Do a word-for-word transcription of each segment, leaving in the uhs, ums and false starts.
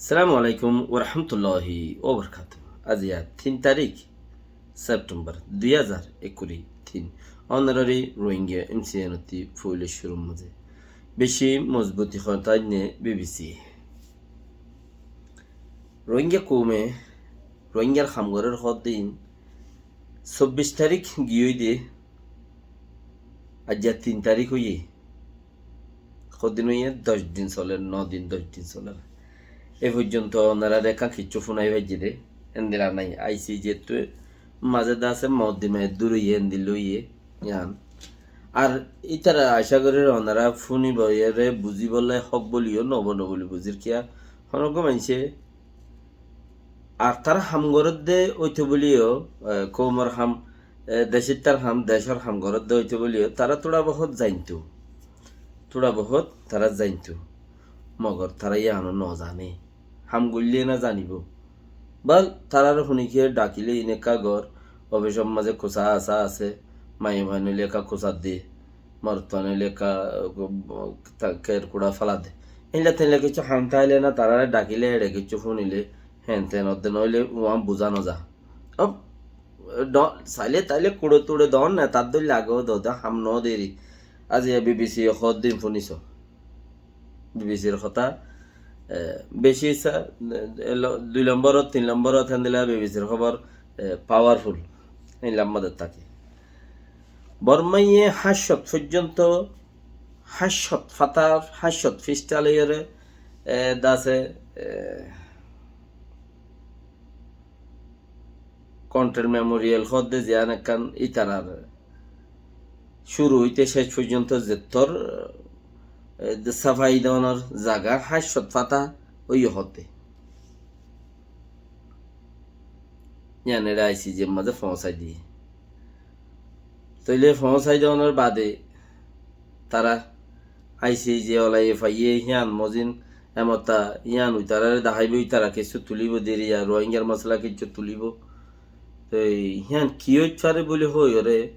Assalamu alaikum warahmatulláhi wabarakátuhu. Aijja tin tarík September dui házar ekkuri tin. Ónorari Rohingya M C N ottú foila cúrur mazé beci mozbuti hotá ainné B B C. Rohingya koume Rohingyar ham gorér hoddin sobbic tarík giyói de, aijja tin tarík óiye. Hoddin óiye? Doc din soler, no din, doc din soler. E foijjonto onorare ekkán kiccú funai faijjí de, endilla nai. I C J ttu mazé de asé moddima eddur óiye, endilla óiye, yián. Ar ítara acá gorír onora fúnibo, ére buzíbolla hók bóliyo nobo, no bóli buzír kiyá. Honó uggwá maincé ar tará ham gorédde óito bóliyo, e, koumor ham, e, decittar ham, decór ham gorédde óito bóliyo, tará túra bohót zainto. Túra bohót tará zainto. Mogor tará yiáno nozané. Ham goillé na zanibo. Bal, taráre fúni kiyé dhakilé inekká gór, ofisor mazé kusá asá asé, maiyafuain óile ekká kusá de, morotfuain óile ekká, e, ta-, kerkura fala de. Éilla teilla kiccú ham táile na, taráre dhakilé héçe kiccú fúnile, héen teen ódde, noóile uán buzá nozá. Ob, do-, saile taile kuçe tuçe doón na, tar dóilla agó dode ham no deri. Aijja B B C hoddin fúniso. B B C r hotá, e, beci sa-, e, lo-, dui lombor, tin lombor, héndilla B B C r hóbor, e, powerful. Héndilla mazé táke. Bormaye háñt cót foijjonto, háñt cót fata, háñt cót fistha loiyóre, e, de asé, e, Condell Memorial hoódde ziyán ekkán ítarar cúru óite céc foijjonto zettór, e, de safai donor zaga háñt cót fata óiye hoódde. Yián ere I C J r mazé foóñsai diye. Tóile foóñsai donor bade tará I C J olaye faiye, híyan mozin emotta híyan uitarare daháibo, ítara kessú tulíbo, deriya Rohingyar mosola kessú tulíbo. Toi híyan ki óit fare buli hoiyóre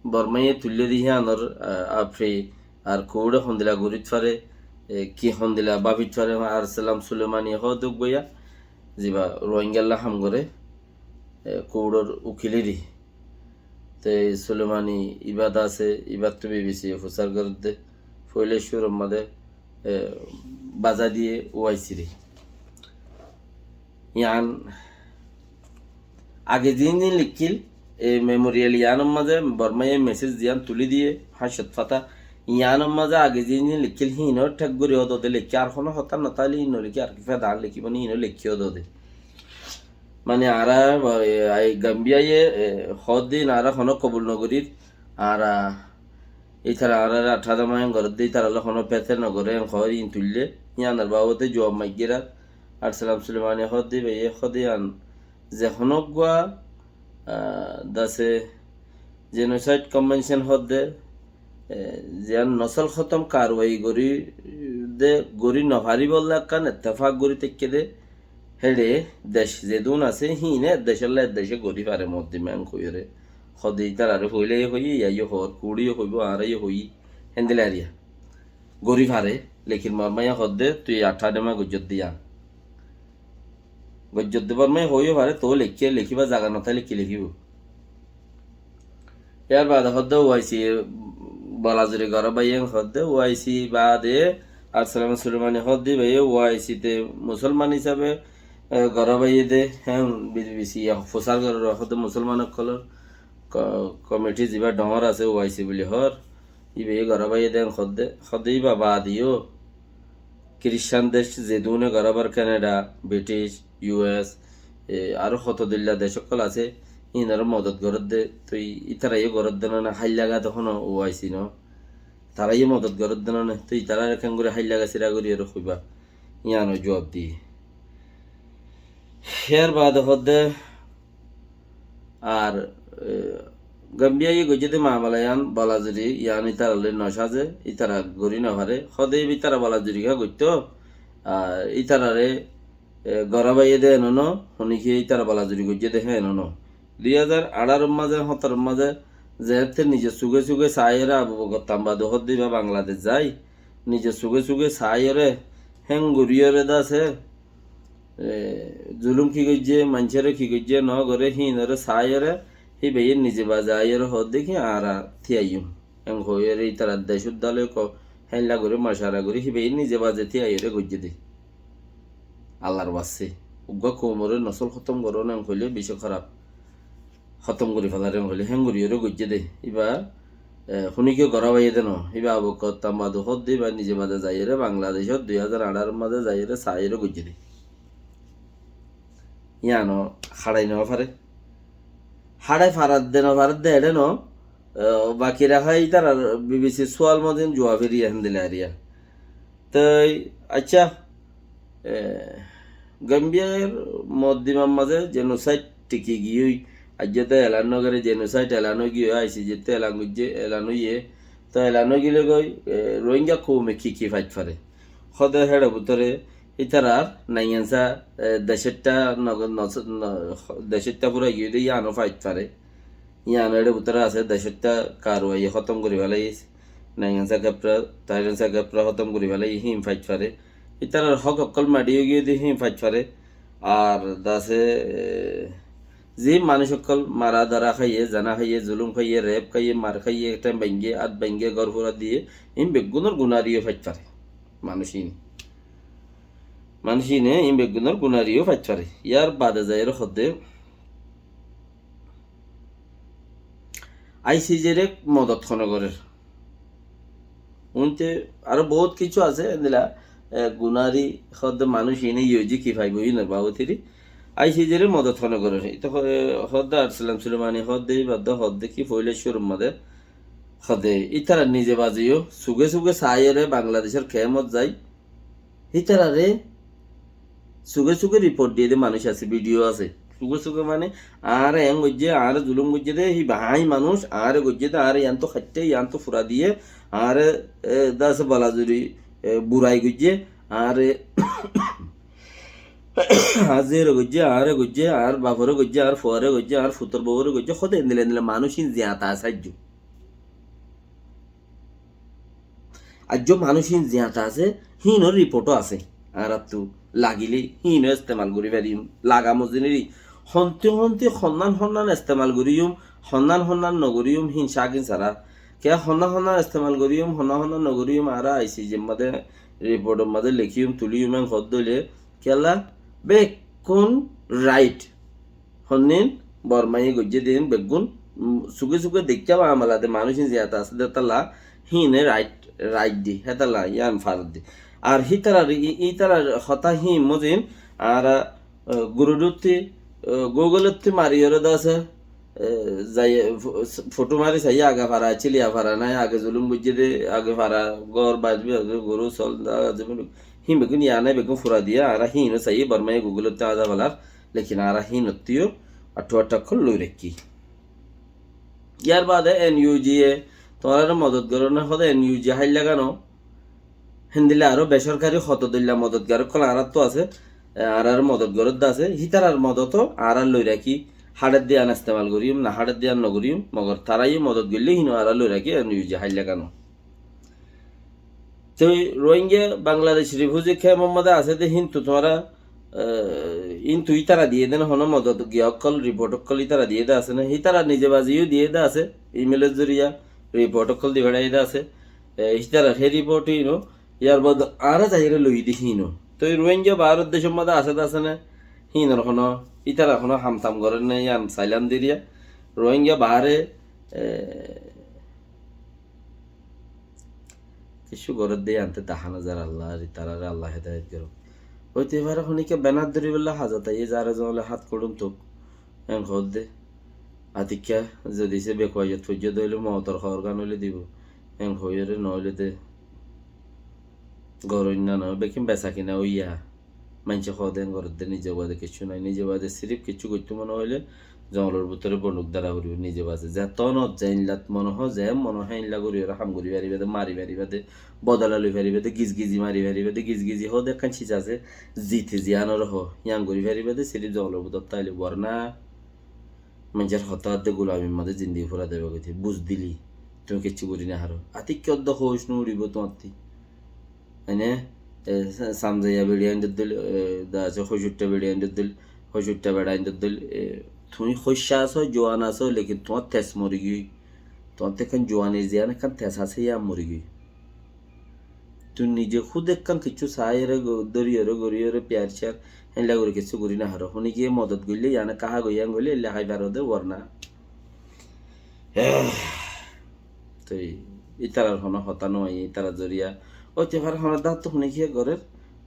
Bormaye tuillé de híyanor, a, apre ar koure hondila gorit fare, e, ki hondila bafit fare, Arsalam Sulemani hoó duk boiya, ziba Rohingyalla ham gore, e, kouror ukiliri. Te Sulemani ibá de asé, ibáttu B B C ye fusár gorédde, foila cúrur mazé, e, bazá diye O I C re. Yián age ziín ziín likkíl, e, memorial yiánor mazé Bormaye mesej ziyán tulí diye, háñt cót fata, yiánor mazé age ziín ziín likkíl híinor thek gorí odode lekké, ar honó hotá no táile híin no lekké, ar ki feda ar lekíbo né, híinor lekké odode. Mane añára, e, ai Gambiyaye, e, hoddin añára honó kobul nogorír, añára ítara añáráre athá dama en gorédde, ítaralla honó fete nogoré en hoór in tuillé, yíanor babote juab maiggírar. Arsalam Sulemani hoódde, baiye hoódde yián ze honó uggúa, a, dase Genocide Convention hoódde, e, ziyán nosol hótom karwai gorí de, gorí nofaríbolla ekkán ettefak gorí táikke de, héçe dec zedún asé, híine decólla dece gorí fare, moddima en hoiyóre. Hoódde ítarare foóila yó hoiyí, yá yó hoór, kuçí yó hoibó, añára yó hoiyí, héndilla eriya. Gorí fare, lekin Bormaye hoódde, tui athá dema goijjós de yián. Goijjós de Bormaye hoói yó fare, toóu lekké, lekíba zaga no táile ki lekíbo? Yar baade hoódde O I C bolazuri gorá baiye hoódde, O I C baade Arsalam Sulemani hoódde baiye O I C te musolman hísabe, e, gorá baiye de, hé, B B C ye fusár gorér hoódde musolman ókkolor ko-, komiti ziba dhoóñr asé O I C buli hoór, íbaye gorá baiye de hoódde, hoódde íba baade yó Kiristan dec zedúne gorá bar Canada, British, U S, e, aró hoto dilla dec ókkol asé, híinore modot gorédde, toi ítara yó gorédde no né, háilla gaa de honó O I C no. Tara yó modot gorédde no né, toi ítarare keéngorí háilla gaa sira gorí ere hoibá, yiáno juab diye. Yar baade hoódde, ar, e, Gambiyaye goijjé de mamala yián bolazuri, yián ítarallói no sáze, ítara gorí no fare. Hoódde íba ítara bolazuri ká goittó, ar ítarare, e, gorá baiye de eno no, honíkiye ítara bolazuri goijjé de hé eno no. Dui házar añçáror mazé, hóñtoror mazé, zeéñtte nize suge suge saáiyore Abu Bokor Tambadu hoódde íba Bangladec zai, nize suge suge saáiyore, héng goríyore de asé, e, zulum ki goijjé, maincóre ki goijjé, no goré, híinoré saiyóre, híbayé nize baze aiyóre hoódde ki añára tíaiyum. Eén hoiyóre ítara decót dale ko, héinla gorí, macara gorí, híbayé nize baze tíaiyóre goijjé dé. Allar wassé. Uggúa koumoré nosól hótom gorón eén hoilé bicí hóraf. Hótom gorí felar eén hoilé, héen goríyoré goijjé dé. Íba, e, húnikiye gorá baiyé dé no. Íba Abu Bokor Tambadu hoódde íba nize baze zaiyóre Bangladecót dui házar añçáror mazé zaiyóre saiyóre goijjé dé. Yíano haçai no fare. Haçai faradde no faradde eçé no. E, baki raká ítarar B B C sual mozin juab eriya héndilla eriya. Toi, accá, e, Gambiyar moddimar mazé jenosaid tiki giyói, aijjó to elan no goré, jenosaid elan ói giyói, ICJ to elan goijjé, elan óiye, to elan ói gilé goi, e, Rohingya koume ki ki fait fare? Hóde héçe bútore ítarar naingansa, e, decótta nog-, nos-, no-, decótta furai giyói de yíano fait fare. Yían éçe bútore asé, decótta karuwaiye hótom gorí felaiyé. Naingansa kepra, Tahiransa kepra hótom gorí felaiyé, híin fait fare. Ítarar hók ókkol maçi ói giyé de híin fait fare. Ar dase, e, ze manúic ókkol mara dara háiye, zana háiye, zulum háiye, rep háiye, mar háiye, théng baingge, át baingge, gór fura diye, híin beggúnor gunar iyó fait fare. Manúic híine. Manúic híine híin beggúnor gunar iyó fait fare. Yar bade zaiyóre hoódde, ICJ re modot hone gorér. Uinte aró bout kessú asé, endilla, e, gunari hoódde manúic iíne iyoji ki faibo, iínor babotiri. ICJ re modot hone gorér. Ite ho-, hoódde Arsalan Sulemani, hoódde ibadde, hoódde ki foila cúrur mazé. Hoódde ítara nize baze yó suge suge saiyóre Bangladecór kemot zai. Hítarare suge suge riport diye de manúic asé, vidiyo asé. Suge suge mane, añáre eén goijjé, añáre zulum goijjé de, híba aññí manúic, añáre goijjé de, añáre yiántu háitte, yiántu fura diye, añáre, e, dase balazuri, e, burai goijjé, añáre, añár zíyore goijjé, añáre goijjé, añár bafore goijjé, añár fuare goijjé, añár futor bouwore goijjé, hóde endilla endilla manúic ín ziyata asé aijjó. Aijjó manúic híin ziyata asé, híinor riportó asé. Añárattú lagilé híinor estemal gorí fariyum. Laga moziniri honti honti honnán honnán estemal goríyum, honnán honnán nogoríyum, híin cákin sára. Kiyá honnán honnán estemal goríyum, honnán honnán nogoríyum, añára ICJ r mazé riportor mazé lekíyum, tulíyum, en hoódde óile, kiyólla bekkún rait. Honnín Bormaye goijjé de híin beggún, mm, suge suge deikká ba amala de manúic híin ziyata asé de hétalla híine rait, rait di, hétalla yían farat di. Ar hítarar, í-, ítarar hotá híin mozin añára, e, gurudutti, e, Google otti mariyóre de asé, e, zai, e, fo-, foto mari saiyé age fara accíl, yá fara nái, age zulum goijjé de, age fara gór bajbi, age goru sol, age zulum, híin beggún yá nái, beggún fura diye, añára híino saiyé, Bormaye Google otti aza falar. Lekin añára híinottú yó aththú aththú ókkol loi raikkí. Yar baade NUG e tuáñrare modot gorér né hoóde NUG háilla gano. Héndilla aró besorkari hoto dóilla modotgar ókkol añáráttu asé, e, añárare modot gorédde asé. Hítarar modot ó añára loi rakí, háçedde yían estemal goríyum, na háçedde yían nogoríyum, mogor tará yó modot goillé híin ó añára loi rakí NUG háilla gano. Toi Rohingya Bangladesh refugee camp or mazé asé de, híntu tuáñra, e, híntu ítara diyé de né, honó modot giya ókkol, report ókkol ítara diyé de asé né, ítara nize baze yó diyé de asé, email or zoriya report ókkol di feçáiye de asé, e, ítarar hé report híin ó, yar baade añára zaiyóre loi de híin ó. Toi Rohingya baáror decór mazé asé de asé né, híinor honó, ítara honó ham tam gorér né, yían sailam diriya. Rohingya baáre, e, Kessú gorédde yíantte dahá no zar, Allah ar itarare Allah hedayet gorouk. Óite fare honikka benar dóribolla házat aiyé, zare zongole hát kuçum tuk, en hoódde. Atikka zodi se bekuaiyot foijjé de óile moutor hoórgan óile dibo, en hoiyóre noóile de. Gor oinna noó, bekkín besakina óiya. Maincé hoó de en gorédde, nize baade kessú nái, nize baade sirif kessú goittó mone hoilé zongolor bútore bonduk dara foribo, nize baade. Zetonot, zeinlat mone hoó, ze mone hoó, héinla gorí ore ham gorí faribá de, mari faribá de, bodola loi faribá de, gizgizi mari faribá de, gizgizi hoó de ekkán ciz asé, zite ziyanore hoó, yián gorí faribá de, sirif zongolor bútore táile, warna maincór hotá de gulamir mazé zindigi fura debe goité, buz dili, tuñí kessú gorí no faró. Atikka oddo houc no uçibo tuáñtti. Ene, e, sa-, samzaiya beçi aindor dil, e, da asé hoicútta beçi aindor dil, hoicútta beça aindor dil, e, tuñí hoiccá asó, juan asó, lekin tuáñr tes morigiyói. Tuáñr ekkán juanir ziyán ekkán tes asé, yían morigiyói. Tui nize húd ekkán kiccú saáiyoré go-, dóriyoré goríyoré piyar ciyar héndilla gorí kiccú gorí nofaró. Húnikiye modot goillé yían ekká há goiyán goillé éilla hái faró dé worna. Toi ítarar honó hotá no aiyé, ítarar zoriya óite fare honó dáttu húnikiye gorér,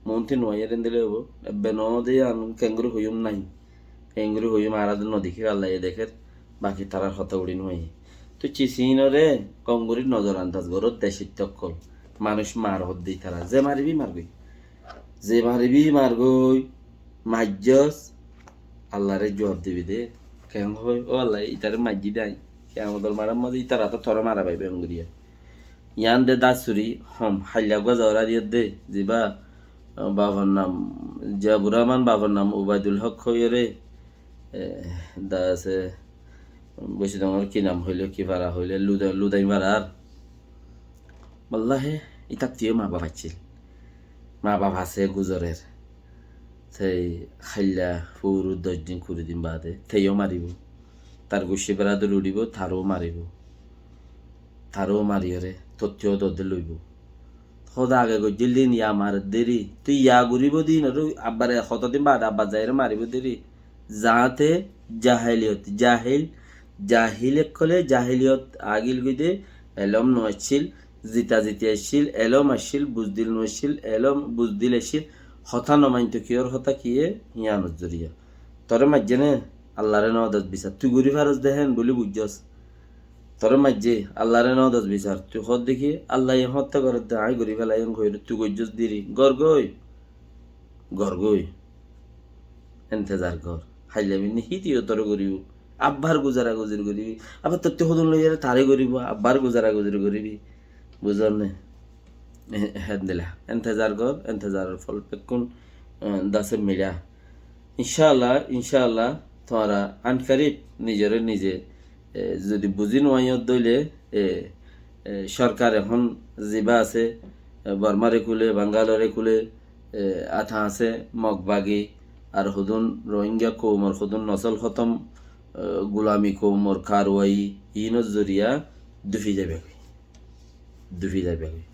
moónti no aiyér endilla óibo. Ebbe noó dé yían keéngorí hoiyúm nái. Keéngorí hoiyúm añára dé no dekír, Allaye dekér, baki tarár hotá uçí no aiyé. Toi cisinoré kom gorí nozor andaz goródde cittókkol. Manúic mar hoódde ítara. Ze maribí margói. Ze maribí margói. Maijjós. Allaré juab dibi dé. Keén hoói, ó Allah, ítaré maijjí dé aññí. Kiyamodor maçór mazé ítará tó toré mara faibó engoriya. Yían de dásuri hom, hailla gua zaura diyódde, ziba, ah, bafor nam, Ziaur Rahman bafor nam Ubaidul Hok hoiyóre, e, da asé, Boicí Dongor ki nam hoilé, ki fara hoilé, Luda-, Ludain farar. Wallahi, ítattú yó ma baf accíl. Ma baf asé, guzorer. Tei háilla furu doc din, kuri din baade tei yó maribó. Tar guccí berador uçibó, taró maribó. Taró mariyóre tottú yó dodde loibó. Hoda age goijjíl din ya maredde ri. Tui ya goríbo din aró abbare hotodin baade abbar zaiyóre maribó dé ri. Zaáte jahiliyot, jahil, jahil ókkole jahiliyot agil goidé, elóm no accíl, zita ziti accíl, elóm accíl, buzdil no accíl, elóm buzdil accíl, hotá no mainto, kiyór hotá kiyé, yíanor zoriya. Toré maijjé né, Allaré no dos bisar, tui gorí faros dé héen buli buijjós. Toré maijjé, Allaré no dos bisar, tui hoódde ki, Allaye hoóñtte gorédde, aññí gorí felaiyum hoiyóre, tui goijjós dé ri, gorgói, gorgói. Entezar gor. Háilla binne híte yó toré goríbo. Abbar guzara guzir goríbi. Abbar tottú hodún loiyóre taré goríbo, abbar guzara guzir goríbi. Buzón né? E, héndilla. Entezar gor, entezaror fol bekkún, e, dase miçá. Incáallah, incáallah, tuáñra ankarib nizoré nize, e, zodi buzí no aiyó dóile, e, e, sorkar ehón ziba asé, e, Bormare kule, Bangalore kule, e, ata asé Mog bagi, ar hodún Rohingya koumor hodún nosol hotom, e, gulami koumor karwai, iínor zoriya dufi zaibagói. Dufi zaibagói.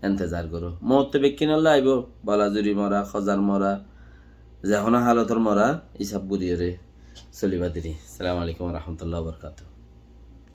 Entezar goró. Moótto bekkúnolla aibó. Balazuri mora, Hozar mora, ze honó halotor mora, isab goríyoré soliba dé ri. Assalamu alaikum wa rahmatullahi wa barakatuhu.